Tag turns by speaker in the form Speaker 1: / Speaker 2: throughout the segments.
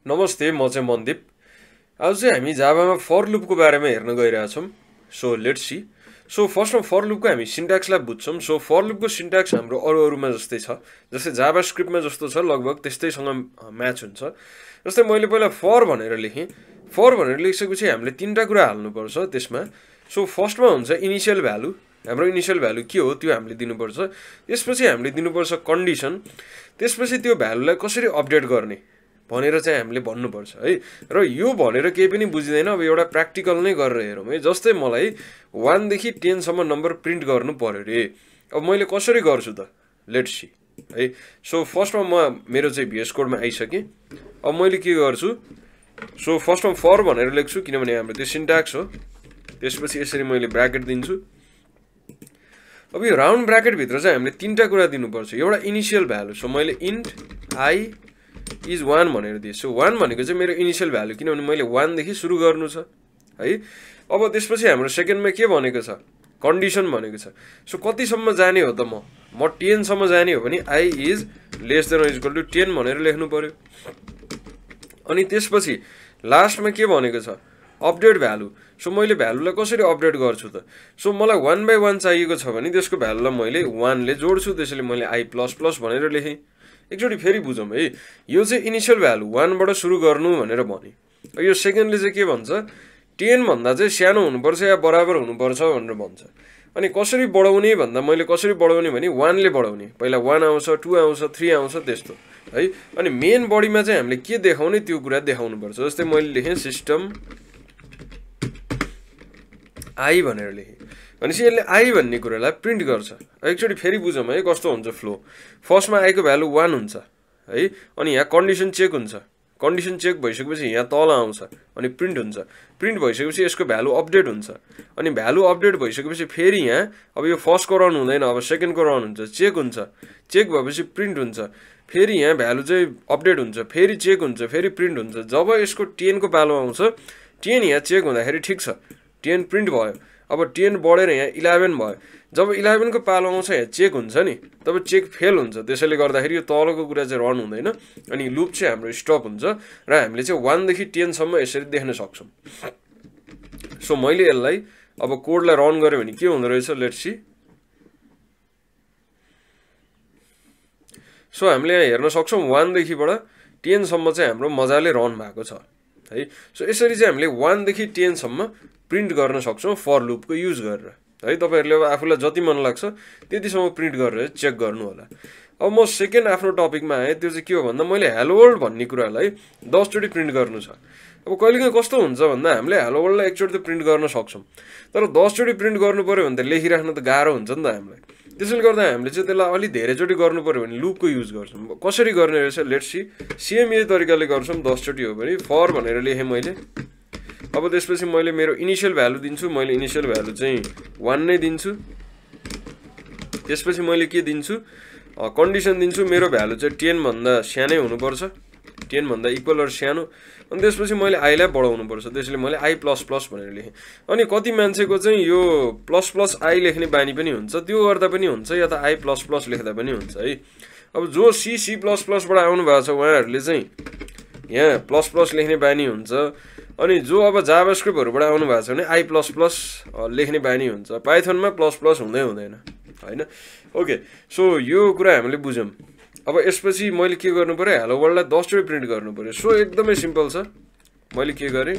Speaker 1: नमस्ते, म चाहिँ मनदीप। आज चाहिँ हामी जाभामा फर लुपको बारेमा हेर्न गइरहेछौँ। So let's see. सो फर्स्टमा फर लुपको हामी सिन्ट्याक्सलाई बुझ्छौँ। सो फर लुपको सिन्ट्याक्स हाम्रो अरूमा जस्तै छ, जस्तै जाभा स्क्रिप्टमा जस्तो छ, लगभग त्यस्तैसँग म्याच हुन्छ। जस्तै मैले पहिला फर भनेर लेखेँ। फर भनेर लेखिसकेपछि हामीले तीनवटा कुरा हाल्नुपर्छ त्यसमा। सो फर्स्टमा हुन्छ इनिसियल भ्यालु। हाम्रो इनिसियल भ्यालु के हो त्यो हामीले दिनुपर्छ। त्यसपछि हामीले दिनुपर्छ कन्डिसन। त्यसपछि त्यो भ्यालुलाई कसरी अपडेट गर्ने भनेर चाहिँ हामीले भन्नुपर्छ है। र यो भनेर केही पनि बुझिँदैन। अब एउटा प्र्याक्टिकल नै गरेर हेरौँ है। जस्तै मलाई 1 देखि 10 सम्म नम्बर प्रिन्ट गर्नु पर्यो रे। अब मैले कसरी गर्छु त, लेट्स सी है। सो फर्स्टमा मेरो चाहिँ VS कोडमा आइसकेँ। अब मैले के गर्छु, सो फर्स्टमा फर भनेर लेख्छु किनभने हाम्रो त्यो सिन्ट्याक्स हो। त्यसपछि यसरी मैले ब्राकेट दिन्छु। अब यो राउन्ड ब्राकेटभित्र चाहिँ हामीले तीनवटा कुरा दिनुपर्छ। एउटा इनिसियल भ्यालु। सो मैले इन्ट आई इज 1 भनेर दिएँ। सो 1 भनेको चाहिँ मेरो इनिसियल भ्यालु, किनभने मैले 1 देखि सुरु गर्नु छ है। अब त्यसपछि हाम्रो सेकेन्डमा के भनेको छ, कन्डिसन भनेको छ। सो कतिसम्म जाने हो त, म 10 सम्म जाने हो भने I is less than is equal to 10 भनेर लेख्नु पर्यो। अनि त्यसपछि लास्टमा के भनेको छ, अपडेट भ्यालु। सो मैले भ्यालुलाई कसरी अपडेट गर्छु त। सो मलाई 1 by 1 चाहिएको छ भने त्यसको भ्यालुलाई मैले 1 ले जोड्छु। त्यसैले मैले आई प्लस प्लस भनेर लेखेँ। एकचोटि फेरि बुझौँ है। यो चाहिँ इनिसियल भ्यालु 1 बाट सुरु गर्नु भनेर भने। यो सेकेन्डले चाहिँ के भन्छ, 10 भन्दा चाहिँ सानो हुनुपर्छ या बराबर हुनुपर्छ भनेर भन्छ। अनि कसरी बढाउने भन्दा मैले कसरी बढाउने भने 1 ले बढाउने। पहिला 1 आउँछ, 2 आउँछ, 3 आउँछ त्यस्तो है। अनि मेन बडीमा चाहिँ हामीले के देखाउने त्यो कुरा देखाउनुपर्छ। जस्तै मैले लेखेँ सिस्टम आई भनेर लेखेँ। भनेपछि यसले आई भन्ने कुरालाई प्रिन्ट गर्छ। एकचोटि फेरि बुझौँ है कस्तो हुन्छ फ्लो। फर्स्टमा आईको भ्यालु 1 हुन्छ है। अनि यहाँ कन्डिसन चेक हुन्छ। कन्डिसन चेक भइसकेपछि यहाँ तल आउँछ अनि प्रिन्ट हुन्छ। प्रिन्ट भइसकेपछि यसको भ्यालु अपडेट हुन्छ। अनि भ्यालु अपडेट भइसकेपछि फेरि यहाँ अब यो फर्स्टको रन हुँदैन, अब सेकेन्डको रन हुन्छ, चेक हुन्छ। चेक भएपछि प्रिन्ट हुन्छ। फेरि यहाँ भ्यालु चाहिँ अपडेट हुन्छ, फेरि चेक हुन्छ, फेरि प्रिन्ट हुन्छ। जब यसको 10 को भ्यालु आउँछ, 10 यहाँ चेक हुँदाखेरि ठिक छ, 10 प्रिन्ट भयो। अब 10 बढेर यहाँ 11 भयो। जब 11 को पालो आउँछ यहाँ चेक हुन्छ नि, तब चेक फेल हुन्छ। त्यसैले गर्दाखेरि यो तलको कुरा चाहिँ रन हुँदैन अनि लुप चाहिँ हाम्रो स्टप हुन्छ र हामीले चाहिँ 1 देखि 10 सम्म यसरी देख्न सक्छौँ। सो मैले यसलाई अब कोडलाई रन गरेँ भने के हुँदो रहेछ, लेट्स सी। सो हामीले यहाँ हेर्न सक्छौँ 1 देखिबाट 10 सम्म चाहिँ हाम्रो मजाले रन भएको छ है। सो यसरी चाहिँ हामीले 1 देखि 10 सम्म प्रिन्ट गर्न सक्छौँ फर लुपको युज गरेर है। तपाईँहरूले अब आफूलाई जति मन लाग्छ त्यतिसम्म प्रिन्ट गरेर चेक गर्नु होला। अब म सेकेन्ड आफ्नो टपिकमा आएँ। त्यो चाहिँ के हो भन्दा मैले हेलो वर्ल्ड भन्ने कुरालाई 10 चोटि प्रिन्ट गर्नु छ। अब कहिलेकाहीँ कस्तो हुन्छ भन्दा हामीले हेलो वर्ल्डलाई एकचोटि त प्रिन्ट गर्न सक्छौँ, तर 10 चोटि प्रिन्ट गर्नु पऱ्यो भने त लेखिराख्न त गाह्रो हुन्छ नि त हामीलाई। त्यसैले गर्दा हामीले चाहिँ त्यसलाई अलिक धेरैचोटि गर्नु पऱ्यो भने लुपको युज गर्छौँ। कसरी गर्ने रहेछ, लेट्स सी। सेम यही तरिकाले गर्छौँ। 10 चोटि हो भने फर भनेर लेखेँ मैले। अब त्यसपछि मैले मेरो इनिसियल भ्यालु दिन्छु। मैले इनिसियल भ्यालु चाहिँ 1 नै दिन्छु। त्यसपछि मैले के दिन्छु, कन्डिसन दिन्छु। मेरो भ्यालु चाहिँ 10 भन्दा सानै हुनुपर्छ, 10 भन्दा इक्वल र सानो। अनि त्यसपछि मैले आईलाई बढाउनु पर्छ। त्यसैले मैले आई प्लस प्लस भनेर लेखेँ। अनि कति मान्छेको चाहिँ यो प्लस प्लस आई लेख्ने बानी पनि हुन्छ, त्यो गर्दा पनि हुन्छ, या त आई प्लस प्लस लेख्दा पनि हुन्छ है। अब जो सी प्लस प्लसबाट आउनु भएको छ उहाँहरूले चाहिँ यहाँ प्लस प्लस लेख्ने बानी हुन्छ। अनि जो अब जाभा स्क्रिप्टहरूबाट आउनु भएको छ भने आई प्लस प्लस लेख्ने बानी हुन्छ। पाइथनमा प्लस प्लस हुँदै हुँदैन होइन। ओके, सो यो कुरा हामीले बुझौँ। अब यसपछि मैले के गर्नु पऱ्यो, हेलो वर्ल्डलाई 10 चोटि प्रिन्ट गर्नु पऱ्यो। सो एकदमै सिम्पल छ। मैले के गरेँ,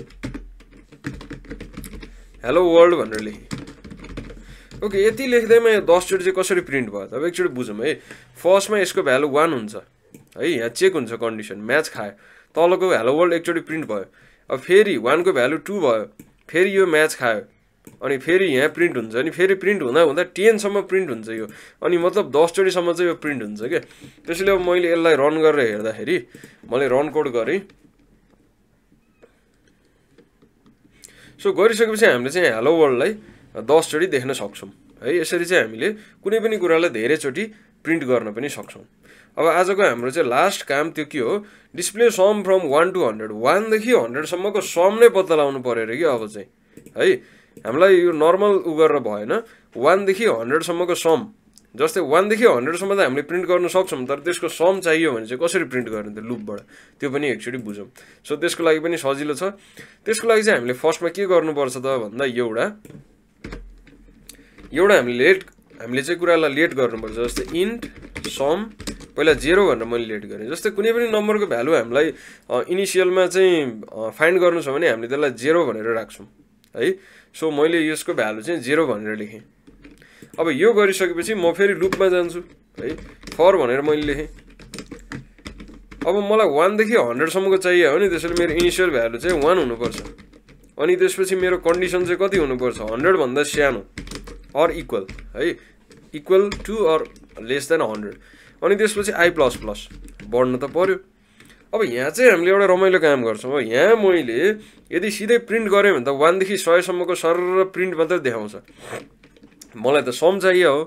Speaker 1: हेलो वर्ल्ड भनेर लेखेँ। ओके, यति लेख्दैमा यो 10 चोटि चाहिँ कसरी प्रिन्ट भयो त। अब एकचोटि बुझौँ है। फर्स्टमा यसको भ्यालु 1 हुन्छ है। यहाँ चेक हुन्छ, कन्डिसन म्याच खायो। तलको हेलो वर्ल्ड एकचोटि प्रिन्ट भयो। अब फेरि 1 को भ्यालु 2 भयो। फेरि यो म्याच खायो अनि फेरि यहाँ प्रिन्ट हुन्छ। अनि फेरि प्रिन्ट हुँदा हुँदा 10 सम्म प्रिन्ट हुन्छ यो। अनि मतलब 10 चोटिसम्म चाहिँ यो प्रिन्ट हुन्छ क्या। त्यसैले अब मैले यसलाई रन गरेर हेर्दाखेरि मैले रन कोड गरेँ। सो गरिसकेपछि हामीले चाहिँ हेलो वर्ल्डलाई 10 चोटि देख्न सक्छौँ है। यसरी चाहिँ हामीले कुनै पनि कुरालाई धेरैचोटि प्रिन्ट गर्न पनि सक्छौँ। अब आजको हाम्रो चाहिँ लास्ट काम त्यो के हो, डिस्प्ले सम फ्रम 1 to 100। 1 देखि 100 सम्मको सम नै पत्ता लगाउनु पर्यो अरे कि अब चाहिँ है। हामीलाई यो नर्मल उ गरेर भएन। 1 देखि 100 सम्मको सम जस्तै 1 देखि 100 सम्म त हामीले प्रिन्ट गर्न सक्छौँ, तर त्यसको सम चाहियो भने चाहिँ कसरी प्रिन्ट गर्ने त लुपबाट, त्यो पनि एकचोटि बुझौँ। सो त्यसको लागि पनि सजिलो छ। त्यसको लागि चाहिँ हामीले फर्स्टमा के गर्नुपर्छ त भन्दा एउटा हामीले चाहिँ कुरालाई लेट गर्नुपर्छ। जस्तै इन्ट सम पहिला 0 भनेर मैले लेट गरेँ। जस्तै कुनै पनि नम्बरको भ्यालु हामीलाई इनिसियलमा चाहिँ फाइन्ड गर्नु छ भने हामीले त्यसलाई 0 भनेर राख्छौँ है। सो मैले यसको भ्यालु चाहिँ 0 भनेर लेखेँ। अब यो गरिसकेपछि म फेरि लुपमा जान्छु है, फर भनेर मैले लेखेँ। अब मलाई 1 देखि 100 सम्मको चाहियो भने त्यसैले मेरो इनिसियल भ्यालु चाहिँ 1 हुनुपर्छ। अनि त्यसपछि मेरो कन्डिसन चाहिँ कति हुनुपर्छ, 100 भन्दा सानो अर इक्वल है, equal to or less than 100। अनि त्यसपछि आई प्लस प्लस बढ्न त पर्यो। अब यहाँ चाहिँ हामीले एउटा रमाइलो काम गर्छौँ। अब यहाँ मैले यदि सिधै प्रिन्ट गरेँ भने त 1 देखि 100 सम्मको सर प्रिन्ट मात्रै देखाउँछ। मलाई त सम चाहियो हो,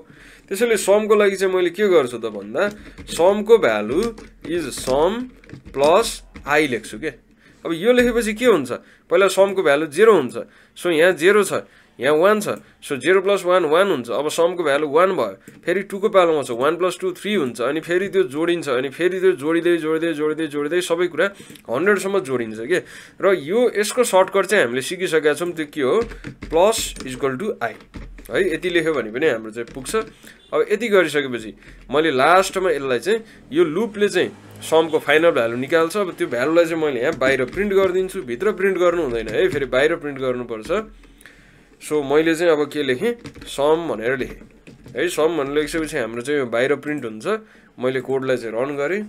Speaker 1: त्यसैले समको लागि चाहिँ मैले के गर्छु त भन्दा समको value is sum plus I लेख्छु के। अब यो लेखेपछि के हुन्छ, पहिला समको भ्यालु 0 हुन्छ। सो यहाँ 0 छ, यहाँ 1 छ। सो 0 + 1 1 हुन्छ। अब समको भ्यालु 1 भयो। फेरि 2 को पालोमा छ, 1 + 2 3 हुन्छ। अनि फेरि त्यो जोडिन्छ, अनि फेरि त्यो जोडिँदै सबै कुरा 100 सम्म जोडिन्छ के। र यो यसको सर्टकट चाहिँ हामीले सिकिसकेका छौँ, त्यो के हो, प्लस इक्वल टु आई है। यति लेख्यो भने पनि हाम्रो चाहिँ पुग्छ। अब यति गरिसकेपछि मैले लास्टमा यसलाई चाहिँ यो लुपले चाहिँ समको फाइनल भ्यालु निकाल्छ। अब त्यो भ्यालुलाई चाहिँ मैले यहाँ बाहिर प्रिन्ट गरिदिन्छु, भित्र प्रिन्ट गर्नु हुँदैन है, फेरि बाहिर प्रिन्ट गर्नुपर्छ। सो मैले चाहिँ अब के लेखेँ, सम भनेर लेखेँ है। सम भनेर लेखिसकेपछि हाम्रो चाहिँ यो बाहिर प्रिन्ट हुन्छ। मैले कोडलाई चाहिँ रन गरेँ।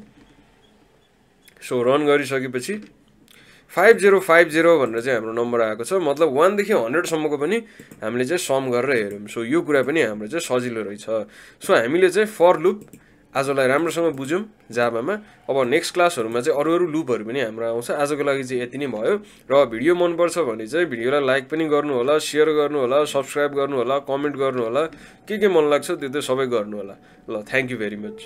Speaker 1: सो रन गरिसकेपछि 5050 भनेर चाहिँ हाम्रो नम्बर आएको छ। मतलब 1 देखि 100 सम्मको पनि हामीले चाहिँ सम गरेर हेऱ्यौँ। सो यो कुरा पनि हाम्रो चाहिँ सजिलो रहेछ। सो हामीले चाहिँ फर लुप आजलाई राम्रोसँग बुझ्यौँ जाभामा। अब नेक्स्ट क्लासहरूमा चाहिँ अरू लुपहरू पनि हाम्रो आउँछ। आजको लागि चाहिँ यति नै भयो। र भिडियो मनपर्छ भने चाहिँ भिडियोलाई लाइक पनि गर्नु होला, सेयर गर्नु होला, सब्सक्राइब गर्नु होला, कमेन्ट गर्नु होला, के मन लाग्छ त्यो चाहिँ सबै गर्नु होला। ल, थ्याङ्क यू भेरी मच।